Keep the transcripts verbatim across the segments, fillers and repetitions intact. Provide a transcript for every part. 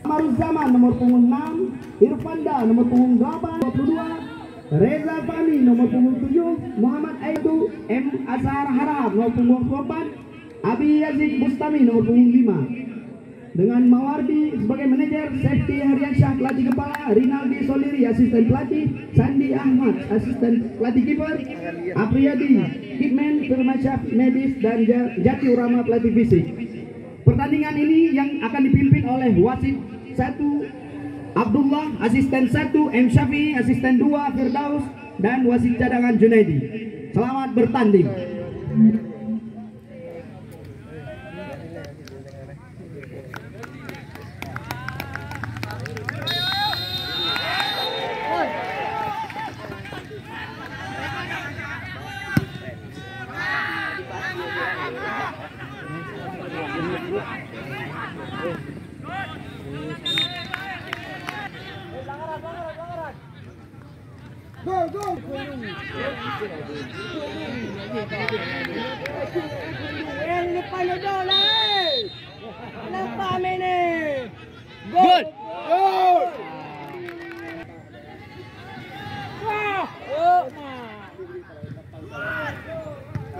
Maruzzaman nomor punggung enam, Irfanda nomor punggung delapan, dua puluh dua, Reza Fahmi nomor punggung tujuh, Muhammad Aidu M Azhar Haram nomor punggung dua puluh empat, Abi Yazid Bustami nomor punggung lima. Dengan Mawardi sebagai manajer, Safety Hariansyah pelatih kepala, Rinaldi Soliri asisten pelatih, Sandi Ahmad asisten pelatih kiper, Apriyadi Kitman, Firmansyah medis, dan Ja-, Jati Urama pelatih fisik. Pertandingan ini yang akan dipimpin oleh wasit satu Abdullah, asisten satu M Syafi'i, asisten dua Firdaus, dan wasit cadangan Junaidi. Selamat bertanding. Gol, gol. Eh, lepas le gol lah, eh. Kenapa main ni? Gol. Gol. Wah.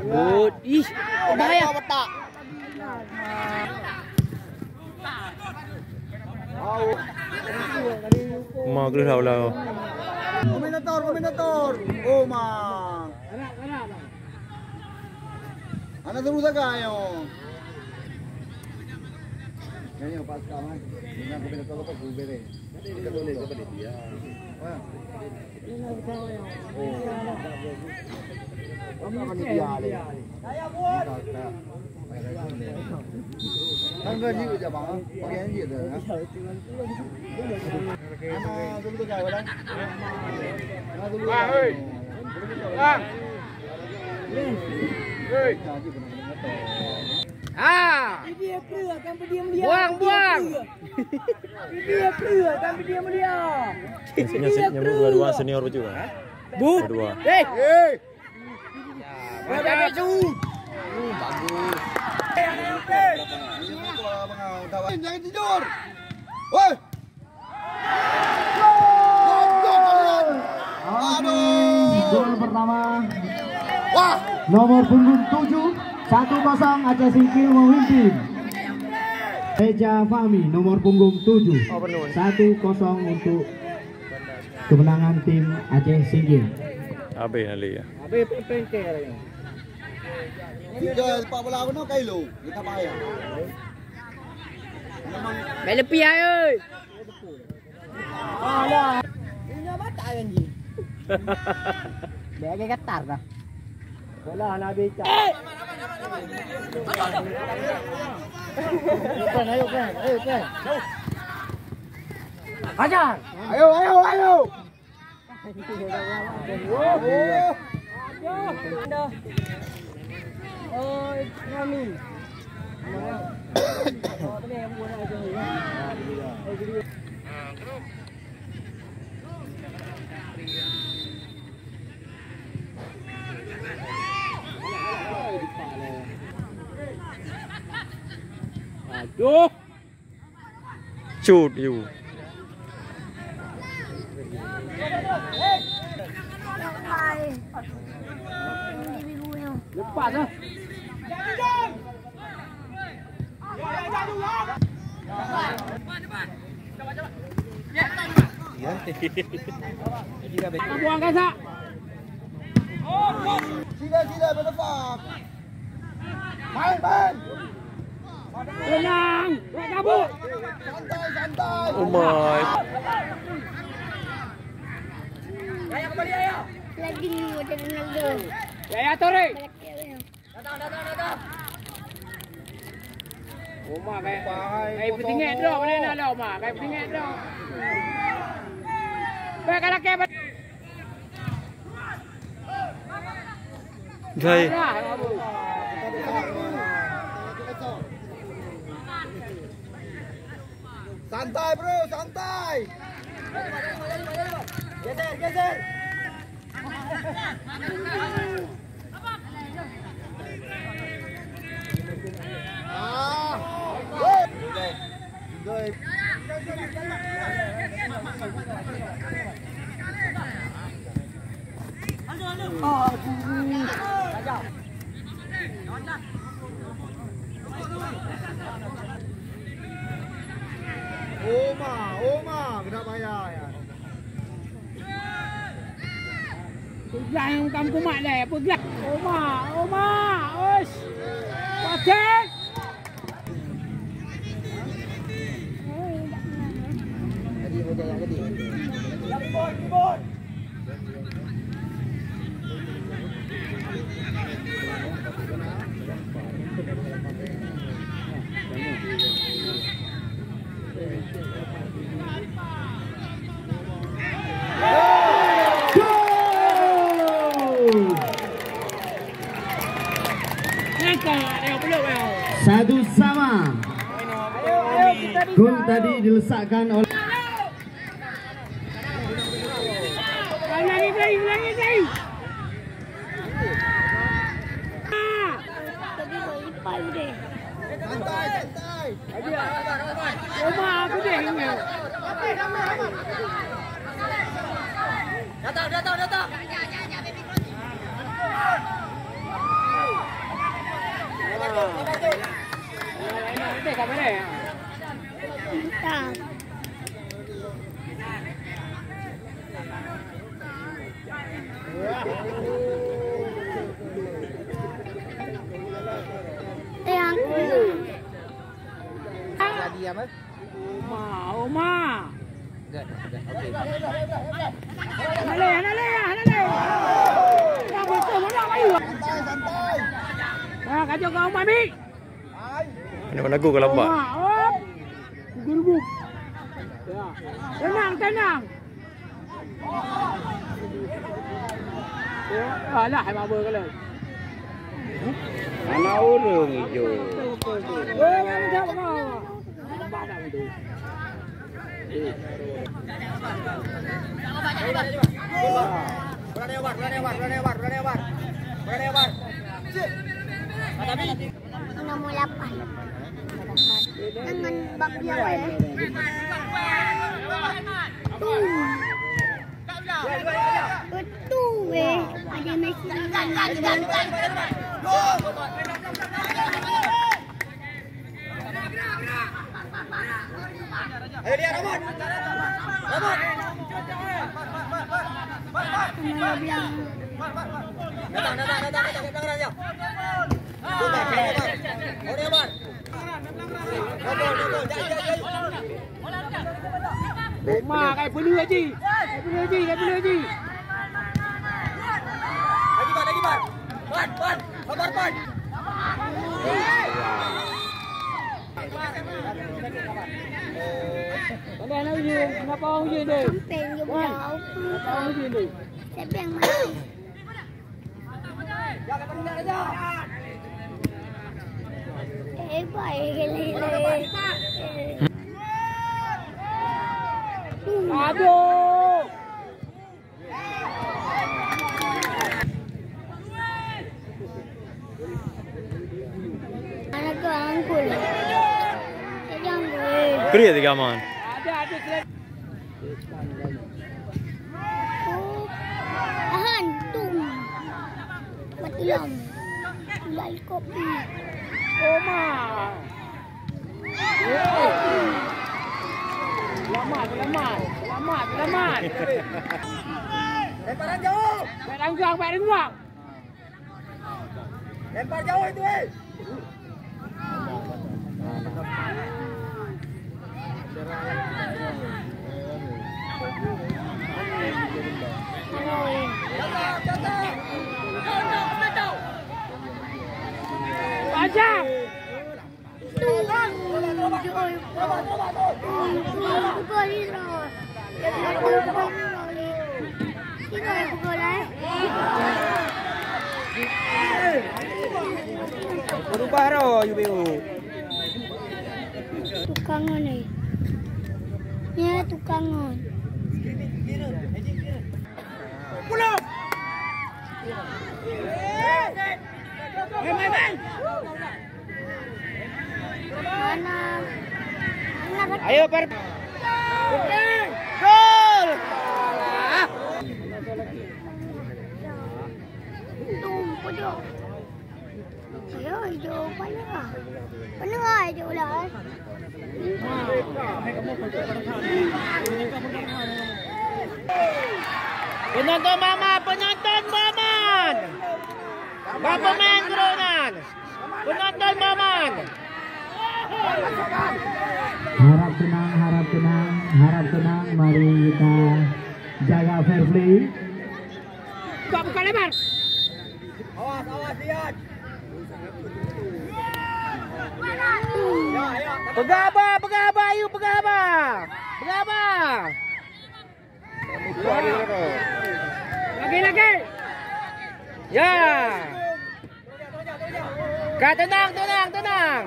Gol. Ih, bahaya. Ma geuleuh dah ulah. Komentator, komentator. Oh, ma. Anak terus agak, ayo. Ayo, pas kawan. Dengan komentator apa, ku beri. Kita boleh, kita boleh. Ya. Wah. Bang, hei. Bang. Hei. Ah. Buang, buang. Biasanya nyebut dua-dua senior betul, kan? Bu. Dua-dua. Eh. Bagus. Jangan tidur. Woi. Goblok kalian. Aduh. Gol pertama. Wah. Nomor punggung tujuh, satu kosong Aceh Singkil memimpin. Reza Fahmi nomor punggung tujuh. Oh, benar. Satu kosong untuk kemenangan tim Aceh Singkil. Habis kali ya. Habis pengker. Tiga empat bola kena kailo. Kita bayar. Memang. Bek lepi ai. Alah. Punya batal anjing. Dia lagi gatal dah. Bola nak habis cak. Ayo, Pran, ayo, Pran, ayo, Pran. Hajar. Ayo, ayo, ayo. Oi, Rami. Aduh. Cut you. Lepas lah. Buang kasak. Sila, sila, berdepan. Main, main. Tenang, tak kabut. Santai, santai. Oh my. Lagi ni ada Ronaldo. Ya, ya, Torre. Datang, datang, datang. Oma, kayak, kayak petinggi drop, mana nak lah, Oma? Kayak petinggi drop. Baik, kalau kayak Gai. Santai, bro, santai. Geser, geser. Ah. Woi. Oma, Oma, kena bayar ya. Peugah nyang bukan kumat lé, peugah. Oma, Oma, uish. Patek. Satu sama. Gol tadi dilesakkan oleh Ulangi, ulangi, ulangi, ulangi. Ah. Santai, santai. Oma, aku deh ini. Datang, datang, datang. Datang. Eh, aku. Jadi apa? Oma, Oma. Dah, dah, dah. Okey. Hana lé, hana lé, hana lé. Dah betul, mana kayu? Santai, santai. Nah, kacau kau, Mami. Mana, mana gol kau lambat? Oma, op. Gerbuk. Ya. Tenang, tenang. Ya, alah, hai maba kalian. Hana ureueng ijo. Oh, jangan jawab kau. Bola lewat, bola lewat, bola lewat, bola lewat. Bola lewat. Nomor lapan. Dengan bak dia, eh. Tuh. Betul, eh. Ada Messi. Ayo, lihat, Rahmat. Rahmat. Sama dia. Datang, datang, datang, datang, datang, datang. Oma, kai peuleueh ji. Kai peuleueh ji, kai peuleueh ji. Lagi, Bar, lagi, Bar. Bar, Bar. Sabar, Bar. Kenapa orang uji deh? Sampai dia. Wan, kenapa orang uji deh? Siapa yang main? Eh, baik kali ni. Aduh. Anak tu angkul. Saya angkul. Kriet tiga man. Oh, tahan, tum. Mati lam. Gulai kopi. Oma. Selamat, selamat. Selamat, selamat. Lemparan jauh. Baik renggang, baik renggang. Lempar jauh itu, eh. Pajak. Berubah roh, U B U. Tukang ni. Nyan tukang ngon. Mana? Mana? Ayo, per-, gol! Tum, pojok. Ayo, hijau, panera. Panera hijau lah, eh. Penonton Baman, penonton Baman. Bak pemain keronan. Penonton Baman. Harap tenang, harap tenang, harap tenang. Mari kita jaga fair play. Buka, buka lebar. Awas, awas, lihat. Peugah haba, peugah haba, Ayu, peugah haba. Peugah haba. Lagi, lagi. Ya. Ka, tenang, tenang, tenang.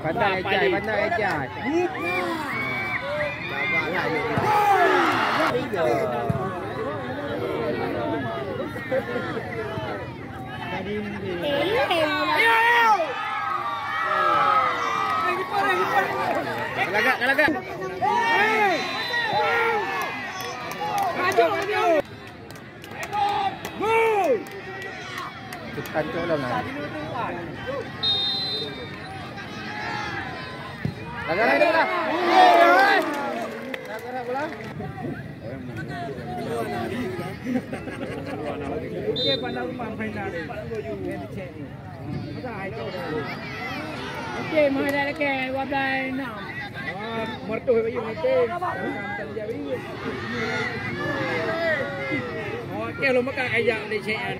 Pandai Ejai, pandai Ejai. Galagak, galagak. Tekan cok dalam lah. Galagak, galagak. Okey, pandang rumah mainan. Okey, meuhadap lakèe dua belas enam. Ah, mertuh bayu, okey. Okey, lôn makan ayam di sini.